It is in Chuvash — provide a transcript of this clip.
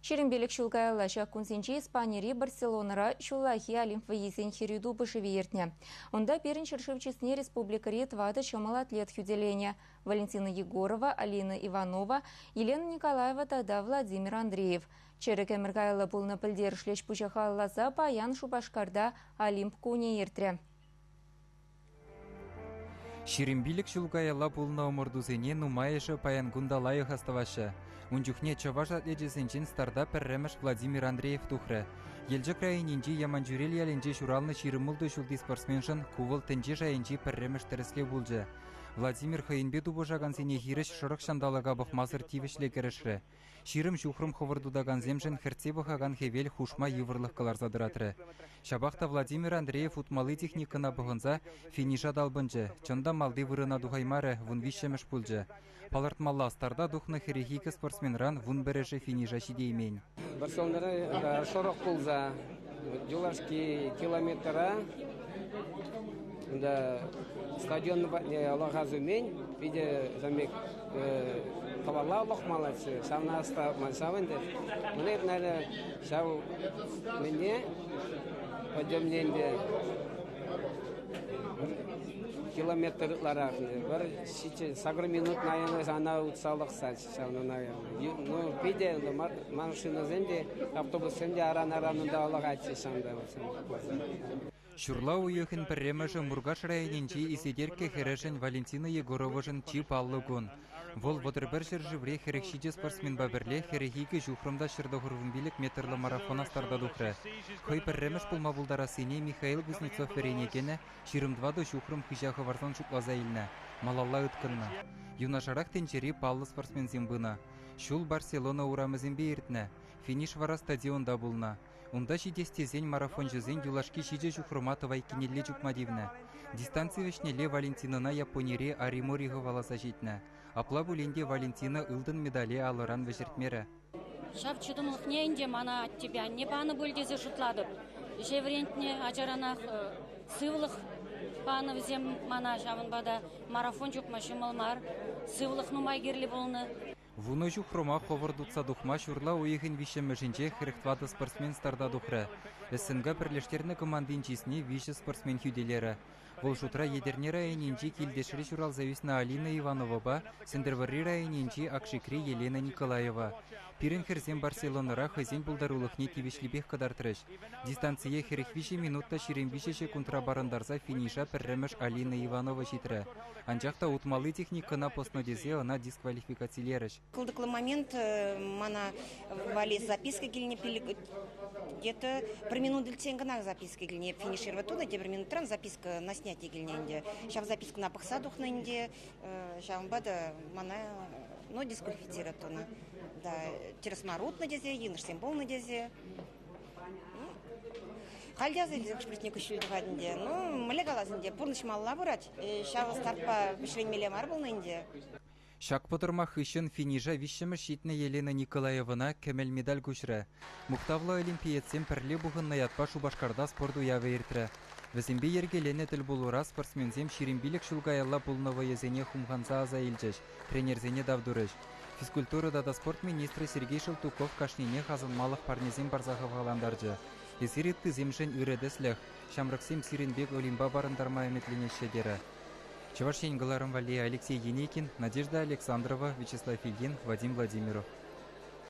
25 ҫул каялла ҫак кунсенче Испанири Барселонӑра ҫуллахи Олимп вӑййисен хӗрӳ тупӑшӑвӗ иртнӗ. Унта пирӗн ҫӗршыв чысне республикӑри тӑватӑ ҫӑмӑл атлет хӳтӗленӗ. Валентина Егорова, Алина Иванова, Елена Николаева тата Владимир Андреев. Чӗрӗк ӗмӗр каялла пулнӑ пӗлтерӗшлӗ ӗҫ-пуҫа халалласа паян Шупашкарта Олимп кунӗ иртрӗ. 25 ҫул каялла пулнӑ ӑмӑртусене нумайӑшӗ паян кун та лайӑх астӑваҫҫӗ. Ун чухне чӑваш атлечӗсенчен старта пӗрремӗш Владимир Андреев тухрӗ. Елчӗк районӗнчи Яманчӳрел ялӗнче ҫуралнӑ 26 ҫулти спортсменшӑн ку вӑл тӗнче шайӗнчи пӗрремӗш тӗрӗслев пулчӗ. Владимир хӑйӗнпе тупӑшакансене хирӗҫ шӑрӑх ҫанталӑка пӑхмасӑр тивӗҫлӗ кӗрешрӗ. 20 ҫухрӑм хӑвӑрт утакансемшӗн хӗртсе пӑхакан хӗвел хушма йывӑрлӑх кӑларса тӑратрӗ. Ҫапах та Владимир Андреев утмалли техникӑна пӑхӑнса финиша талпӑнчӗ, чӑн та малти вырӑна тухаймарӗ, 13-мӗш пулчӗ. Палӑртмалла, старта тухнӑ 42 спортсменран 11-шӗ финиша ҫитеймен. Барселонӑра шӑрӑх пулса юлашки километра унта стадион патне лӑхас умӗн питӗ замек тӑвалла лӑхмаллаччӗ. Ҫавна ӑста ман ҫав ӗнтӗ. Мана эп, наверное, ҫав мӗне подъемне ӗнтӗ километр ытларах пӗр ҫиччӗ сакӑр минут, наверное, ана утса лӑхсаччӗ ҫавна, наверное. Ну, питӗ машинӑсем те, автобуссем те аран-аран унта лӑхатчӗҫ ҫавӑнта. Ҫурла уйӑхӗн пӗрремӗшӗ Муркаш районӗнчи Исетерккӗ хӗрӗшӗн Валентина Егоровӑшӑн чи паллӑ кун. Вӑл 31 ҫӗршыври 47 спортсменпа пӗрле 42 ҫухрӑм та 195 метрлӑ марафона старта тухрӗ. Хӑй пӗрремӗш пулма пултарассине Михаил Кузнецов вӗренекенӗ 24 ҫухрӑм хыҫа хӑварсан шутласа илнӗ, малалла ыткӑннӑ. Юнашарах тӗнчери паллӑ спортсменсем пынӑ. Ҫул Барселона урамӗсемпе иртнӗ. Финиш вара стадионта пулнӑ. Унта ҫитес тесен марафонҫӑсен юлашки ҫичӗ ҫухрӑма тӑвайккинелле чупма тивнӗ. Дистанци вӗҫнелле Валентинӑна Японире Аримори хӑваласа ҫитнӗ. Апла пулин те Валентина ылтӑн медале алӑран вӗҫертмерӗ. Ҫав чӑтӑмлӑхне ӗнтӗ мана аттепе анне панӑ пуль тесе шутлатӑп. Ӗҫе вӗрентнӗ ачаранах сывлӑх панӑ вӗсем мана, ҫавӑнпа та марафон чупма ҫӑмӑл мар. Сывлӑх нумай кирлӗ пулнӑ. Вунӑ ҫухрӑма хӑвӑрт утса тухма ҫурла уйӑхӗн виҫҫӗмӗшӗнче 44 спортсмен старта тухрӗ. СНГ пӗрлештернӗ командин чысне виҫӗ спортсмен хӳтӗлерӗ. Вӑл шутра Етӗрне районӗнчи Килтешре ҫуралса ӳснӗ Алина Ивановӑпа Сӗнтӗрвӑрри районӗнчи Акшикри Елена Николаева. Пирӗн хӗрсем Барселонӑра хӑйсен пултарулӑхне тивӗҫлипех кӑтартрӗҫ. Дистанцие 43 минут та 23 ҫеккунтра парӑнтарса финиша пӗрремӗш Алина Иванова ҫитрӗ. Анчах та утмалли техникӑна пӑснӑ тесе ӑна дисквалификацилерӗҫ. Кӑлтӑклӑ момент мана валли записка килнӗ где-то пӗр минут иртсен кӑна записка килнӗ. Эп финишировать тунӑ, тепӗр минутран записка на снятие килнӗ ӗнтӗ. Ҫав запискӑна пӑхса тухнӑ ӗнтӗ. Ҫавӑнпа та мана ну, дисквалифицировать тунӑ. Да, тӗрӗс мар утнӑ тесе, йӑнӑшсем пулнӑ тесе. Халь те аса илсе хӑш-пӗрне куҫҫуль тухать ӗнтӗ. Ну, мӗнле калас ӗнтӗ, пурнӑҫ малалла пырать. Ҫав стартпа вӗҫленмелле мар пулнӑ ӗнтӗ. Ҫак пӑтӑрмах хыҫҫӑн финиша виҫҫӗмӗш ҫитнӗ Елена Николаевӑна кӗмӗл медаль куҫрӗ. Мухтавлӑ олимпиецсем пӗрле пухӑннӑ ятпа Шупашкарта спорт уявӗ иртрӗ. Вӗсемпе йӗркеленӗ тӗлпулура спортсменсем 25 ҫул каялла пулнӑ вӑйӑсене хумханса аса илчӗҫ, тренерсене тав турӗҫ. Физкультура тата спорт министрӗ Сергей Шелтуков кашнинех асӑнмалӑх парнесем парса хавхалантарчӗ. Эсир ыттисемшӗн ырӑ тӗслӗх, ҫамрӑксем сирӗн пек Олимпа парӑнтарма ӗмӗтленеҫҫӗ терӗ. Чӑваш Ен кӑларӑм валли Алексей Еникин, Надежда Александрова, Вячеслав Ильин, Вадим Владимиров.